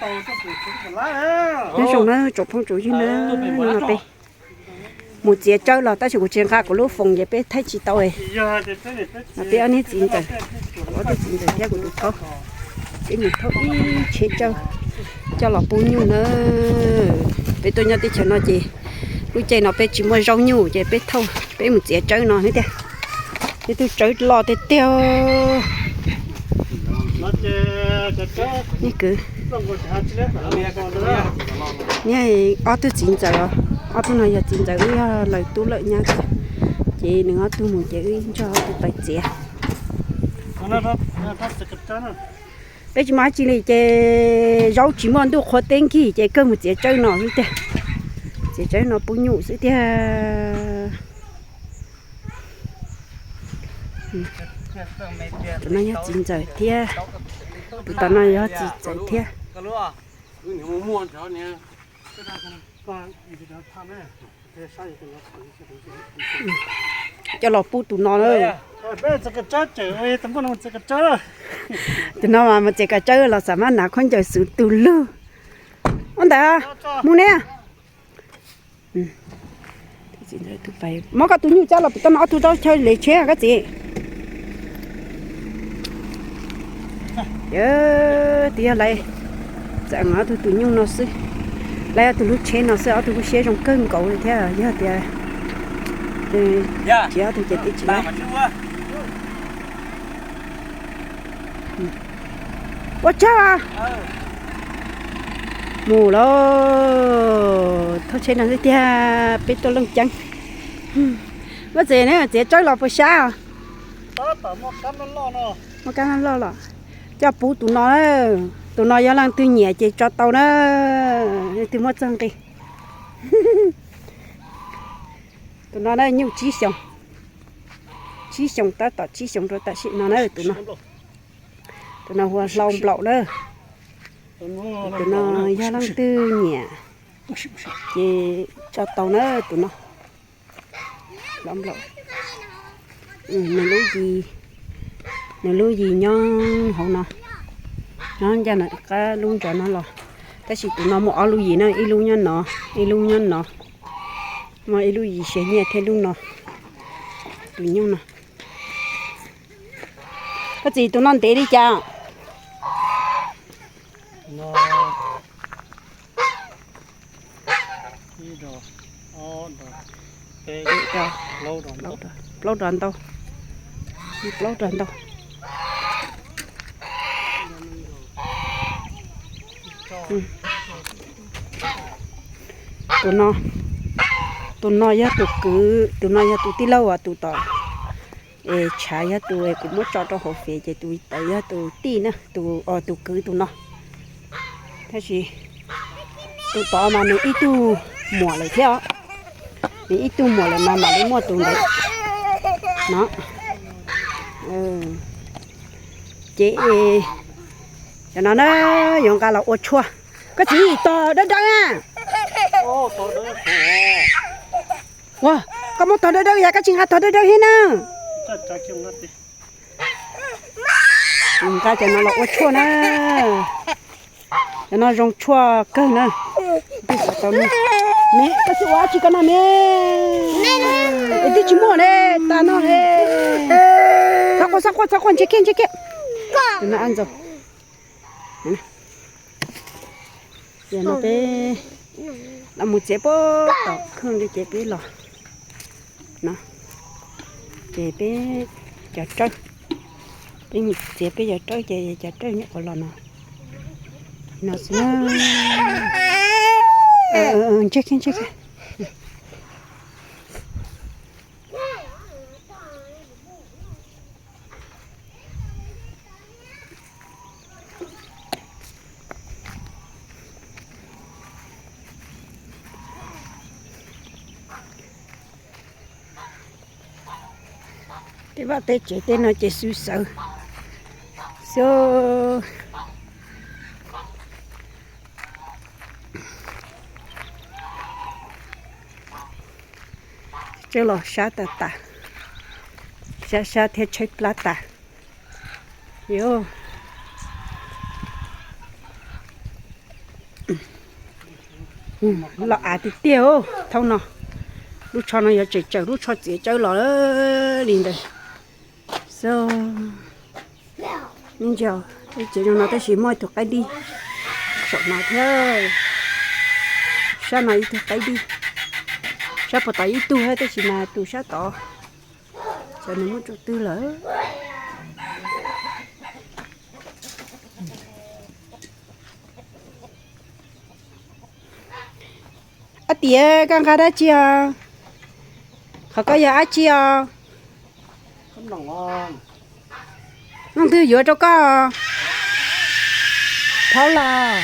Nyob zoo na tsoom phooj tsoom ywg na, no peb mus txiav tsawb los tab sis kuv tsis nqa kuv lub foos ces peb thaij tsis tau. Peb ob niag txiv ntxawm, ob tug txiv ntxawm thiab kuv tus thaub, peb mus thauj ib tsheb tsawb coj los pub nyuj na. Peb tuaj nyob teb chaws no ces lub caij no peb tsis muaj zaub nyuj ces peb thauj, peb mus txiav tsawb no thiab tiag. Ib tug tsawb loj tiag tiag. Niag kwv, niag ob tug txiv ntxawm, ob tug no yog txiv ntxawm, wb yog lawv tub lawm nyab tiag. Ces nws ob tug mus ces wb nrog ob tug pais txiav. Peb tsis muaj dab tsi li ces zaub tsis muaj, ntuj qhua teb nkig ces kawg mus txiav tsawb no xwb tiag. Txiav tsawb no pub nyuj xwb tiag. Tus no yog txiv ntxawm thiab. Tus tom no yog txiv ntxawm thiab. Coj los pub tus no na. Tus no mas mus txiav kav tsawb los xam maj hnav khaub ncaws xuv tus lug. Ua ntawd mus ne. Muab koj tus nyuj coj los pem toj no, ob tug rau chaw li tsheb koj txiv. Twb yog lawv txawm ob tug tus nyuj no xwb, lawv ob tug lub tsheb no xwb, ob tug kuj siab zoo kawg nkaus li thiab. Yog tias tsis ob tug ces twb tsis lawv. Ua tsaug. Mus lauj, thauj tsheb no xwb tiag, peb tuaj looj ceeb. Muab txiav, txiav tsawb los puas sab os? Muaj kab loj loj los coj pub tus no. Tus no yog leej twg nyiam ces tso tau na, leej twg muaj txoj nqi. Tus no na nyuj tsib xyoos, tsib xyoos tab tom tsib xyoos rau tam sim no na tus no. Tus no hu ua hlau nplaum na. Tus no yog leej twg nyiam ces tso tau na tus no. Hlau nplaum. Nws lub yis, nws lub yis nyob hauv no, nyob ncaj qab lub ntsa no los. Tab sis tus no muaj ob lub yis na, ib lub nyob no, ib lub nyob no. Muaj ib lub yis siav nyiaj thiab lub no. Tus nyuj no. Koj txiv, tus no ntev li cas? Plaub rov ntau, plaub rov ntau. Tus no, tus no yog tus kwv, tus no yog tus tij laug uas tus tom es tshav yog tus kuv muab tso rau hauv fev ces tus tawv yog tus tij na, tus, tus kwv tus no. Tab sis tus tod mas nws ib tug muam lawm thiab os. Nws ib tug muam lawm mas mam li muaj tus ntawd no. Ces cov no na yuav nqa los ua tshuaj. Koj txiv, tog dawb dawb na. Ua, koj muab tog dawb dawb yog koj tsis nqa tog dawb dawb thiab na. Nqa cov no los ua tshuaj na. Cov no zoo tshuaj kawg na. Twb xav tau ne. Me, koj tsis ua dab tsi koj no me. Es twb tsis muaj ne, tas no ne. Txhob quaj, txhob quaj, txhob quaj, ntsib kiag, ntsib kiag. Tus no ab ntxaug. Ces no peb los mus txiav puag tom khw li ces peb los no, ces peb cov rawb, peb mus txiav peb cov rawb ces cov rawb nyuam qhuav los no. No xwb na. Ntseg kiag, ntseg kiag. Tej vaj tej tsev tej no ces xwb xawv xwb. Tsawb los sab tas tas, sab sab thiab tshaib plab tas. Yus, Los av tiag tiag, thaum no lub tsho no yuav tseem tsawm lub tsho txiav tsawb los li ntawd. So, ib ntsis, ib ce no tab sis muaj ib tug qaib dib saum no thiab. Sab no ib tug qaib dib, sab puag tod ib tug thiab tab sis mas tus sab tod, xyov nws muaj tsum twg lawm. Ab tias koj nqa dab tsi os? Qhov ko yog dab tsi os? Leej twg yuav rau koj? Thaub los?